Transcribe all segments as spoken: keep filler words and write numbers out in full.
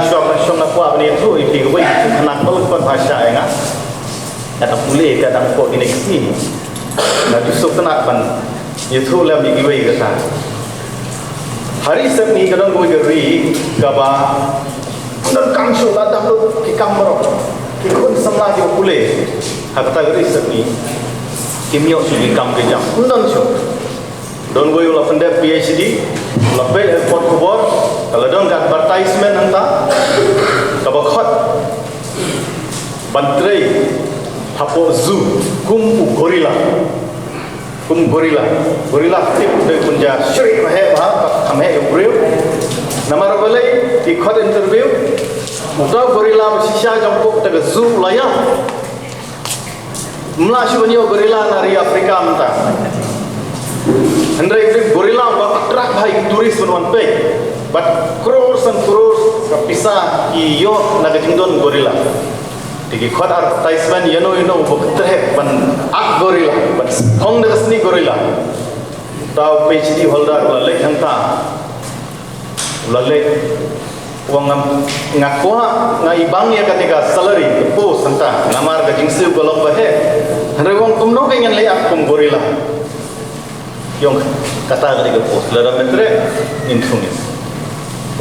Shuwa ban shong na kwah ban ïathuh ïa phi kawei ka khynnah ba la khot bha shisha ïa nga. Nga ta pule ka dang hapoh kine ki sngi. Nga ju sngewtynnat ban ïathuh lem ïa kiwei kata. Ha ri Sepngi ka don kawei ka ri kaba ym don kam shuh, la dap lut ki kam baroh. Ki khun samla kiba pule ha kata ka ri Sepngi kim ïoh shuh ki kam ki jam. Ym don shuh. Don uwei u la pyndep PhD, u la peit ha ka kot khubor, ka la don ka advertisement hangta kaba khot ban trei hapoh zoo kum u gorilla. Kum gorilla. Gorilla tip u dei u bynja shriek ba heh bha, ba kham heh ïa u briew. Namar balei? Ki khot interview, uta u gorilla ba shisha jong hapoh kata ka zoo u la ïap. Ym lah shuh ban ïoh gorilla na ri Africa mynta. Hynrei u dei gorilla uba attract bha ïa ki tourist ban wan peit. Bad crores and crores ka pisa ki ïoh na ka jingdon gorilla. Te ki khot advertisement ïano ïano uba kyntreh ban ak gorilla, ban phong da ka snieh gorilla. Uta u PhD holder u la leit hangta. U la leit, u ong, nga kwah, nga ibang ïa kane ka salary, ka post hangta, namar ka jingsiew ka long ba heh. Hynrei u ong kumno kein ngan leit ap kum gorilla. Ïa u ong kata ka dei ka post, lada me treh ngin thung ïa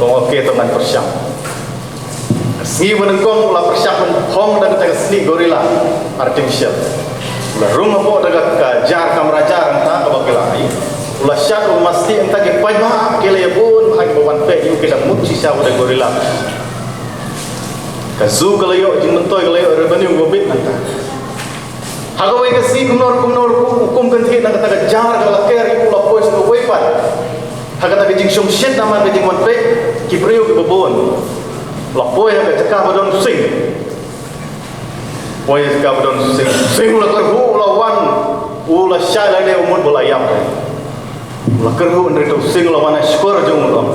u. U ong okay, to ngan pyrshang. Sngi ba nyngkong u la pyrshang ban phong da kata ka snieh gorilla artificial. U la rung hapoh da ka jar kamra jar hangta kaba ki la ai. U la shad, u la masti hangta, ki paidbah ki la ïa bun bha kiba wan peit ïa u, ki la mut shisha u dei gorilla. Ka zoo ka la ïoh jingmyntoi, ka la ïoh revenue ba bit hangta. Ha kawei ka sngi kumno kumno u kum kynthih na kata ka jar ka la ker ïa u, la poi sha kawei pat. Ha kata ka jingshongshit namar ka jingwan peit ki briew kiba bun. La poi ha ka jaka ba don sing. Poi ha ka jaka ba don sing. Sing u la kyrhuh, u la wan. U la shai lade, u mut ba la ïap. U la kyrhuh, hynrei uta u sing u la wan ha shkor jong u, u ong,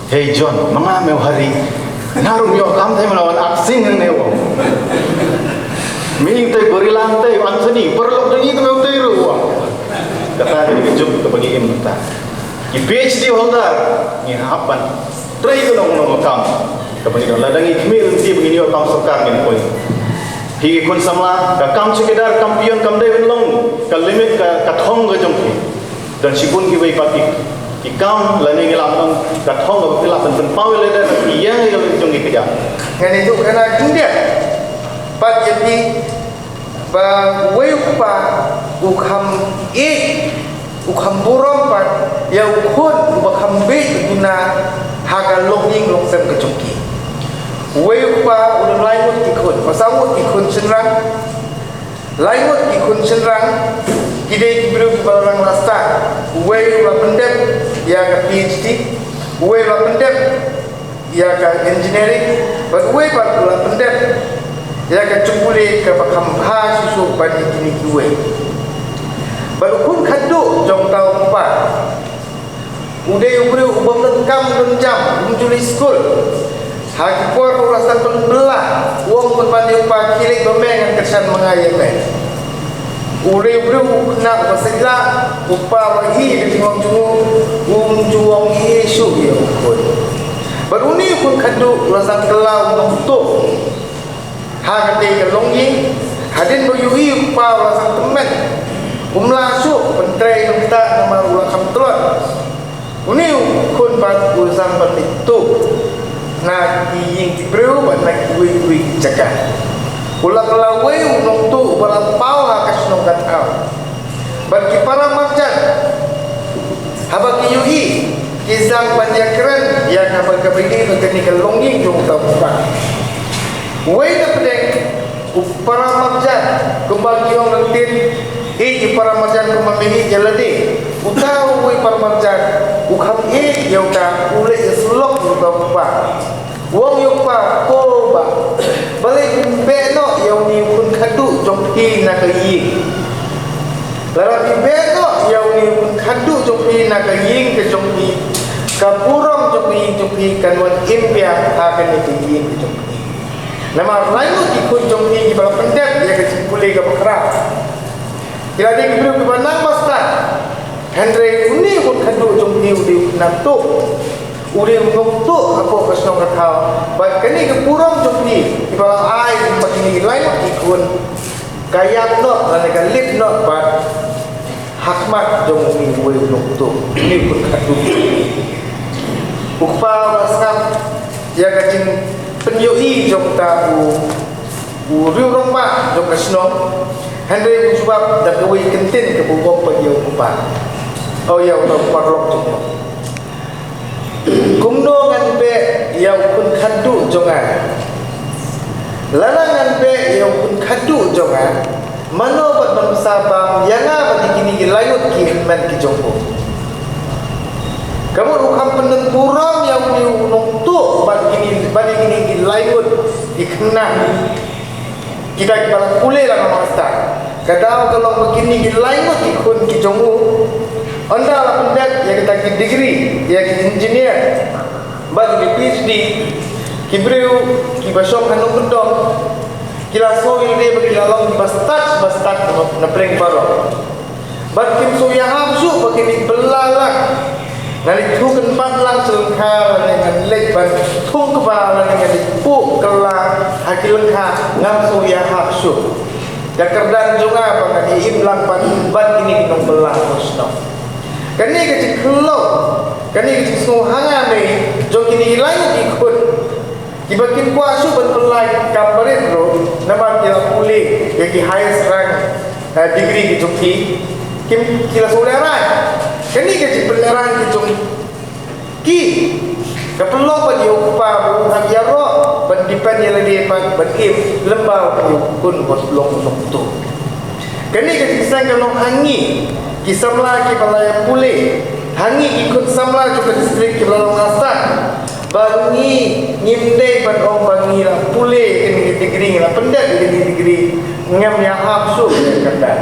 "Hey John, ma nga me u Hari. Nga ruh ym ïoh kam te me la wan ak sing hangne," u ong. "Me ïing te gorilla te, u Anthony, paralok jong ngi te me u te ruh," u ong. Kata ka dei ka juk kaba ngi im mynta. Ki PhD holder ngi hap ban trei kano kano ka kam kaba ngi don. Lada ngi khmih lynti ba ngin ïoh kam sorkar ngin poi. Phi ki khun samla, ka kam chowkidar, kam peon kam dei ban long ka limit, ka, ka thong ka jong phi. Don shibun kiwei pat ki, ki kam lane ngi lah ban ong ka thong kaba phi lah ban pynpaw ïa lade na ka ïing ïa la jong ki kjat. Ngan ïathuh khana khyndiat pat ïa phi ba uwei u kpa u kham ïeit, u kham burom pat ïa u khun uba kham bieit duna ha ka longïing longsem ka jong ki. Uwei u kpa u don lai ngut ki khun, ba saw ngut ki khun shynrang. Lai ngut ki khun shynrang ki dei ki briew kiba la rangla stad. Uwei u la pyndep ïa ka PhD, uwei u la pyndep ïa ka engineering, bad uwei pat u la pyndep ïa ka jingpule kaba kham bha shisha ban ïa kine kiwei. Bad u khun khatduh jong uta u kpa u dei u briew u bym donkam donkam, um ju leit skul. Ha ki por u la sdang pynbylla, u ong, "Khun, ban ïa u kpa, khie leit ba me, ngan kyrshan ma nga ïa me." U dei u briew u khynnah uba sait lah, u kpa uba ïeit ïa ka jinglong jong u, um ju ong ei ei shuh ïa u khun. Bad une u khun khatduh u la sdang kylla u nongtuh ha katei ka longïing, hadien ba u ïohi u kpa u la sdang tymmen. Um lah shuh ban trei nangta namar u la kham tlot. Une u khun pat u la sdang ban leit tuh na ki ïing ki briew bad na kiwei kiwei ki jaka. U la kylla uwei u nongtuh uba la paw ha ka shnong ka thaw. Bad ki para marjan, haba ki ïohi, ki sdang ban ïakren ïa kaba, kaba ïadei bad kane ka longïing jong uta u kpa. Uwei na pdeng u para marjan, kumba ki ong ryntih, ïeit ïa u para marjan kumba me ïeit ïa lade. Uta uwei u para marjan u kham ïeit ïa uta, u leit ïasyllok ïa uta u kpa. U ong ïa u kpa, "Ko bah, balei phim beh noh ïa une u khun khatduh jong phi na ka ïing? Lada phi beh noh ïa une u khun khatduh jong phi na ka ïing ka jong phi, ka burom jong ka ïing jong phi kan wan im biang ha kane ka ïing ka jong phi. Namar lai ngut ki khun jong phi kiba la pyndep ïa ka jingpule kaba khraw, ki la dei ki briew kiba nang ba stad. Hynrei une u khun khatduh jong phi u dei u nongtuh. U dei u nongtuh hapoh ka shnong ka thaw. Bad kane ka burom jong phi, kiba la ai ba kine ki lai ngut ki khun, ka ïap noh lane ka lip noh bad ha khmat jong une uwei u nongtuh, une u khun khadduh. U kpa u la sngap ïa ka jingpynïohi jong uta u, u riew rangbah jong ka shnong. Hynrei u jubab da kawei ka kyntien kaba u ong pat ïa u kpa, oh, ïa uta u paralok jong u. Kumno ngan beh ïa u khun khadduh jong nga? Lada ngan beh ïa u khun khadduh jong nga, mano bad man sa bam ïa nga bad ïa kine ki lai ngut ki hynmen ki jong u? Ka mut u kham pyndonkam burom ïa une u nongtuh bad kine, bad ïa kine ki lai ngut ki khynnah. Kita kiba la pule la ka master. Ka daw ka long ba kine ki lai ngut ki khun ki jong u, ynda la pynbeit ïa kita ki degree, ïa ki engineer bad ki PhD, ki briew kiba shong ha nongkyndong, ki la sngew ïa lade ba ki la long kiba stad, ba stad na pdeng baroh. Bad kim sngewthuh shuh ba kin ïa pynlait lang. Ngan ïa thung kynbat lang sha lyngkha, lane ngan leit ban thung kba, lane ngan ïa puh kylla ha ki lyngkha, ngam sngewthuh shuh. Ka kyrdan jong nga ba ngan ïa im lang bad, bad kine ki nongbylla ha shnong. Kane ka jingkhlong, kane ka jingsngew ha nga ne jong kine ki lai ngut ki khun. Kiba kim kwah shuh ban pynlait kam barit ruh, namar ki la pule ïa ki highest rank, eh, degree ki jong ki, kim, ki la shu lehrain. Kane ka jingpynlehrain ki jong ki ka pynlong ba ïa u kpa ba u hap ïaroh ban depend ïa lade pat ban im lem bad u khun ba long nongtuh. Kane ka jingseng ka long ha ngi ki samla kiba la ïa pule, ha ngi ki khun samla jong ka district kiba la long ha sha, ba ngi ngim dei ban ong ba ngi la pule ïa kane ka degree, ngi la pynbeit ïa kane ka degree, ngam ïahap shuh ïa kata.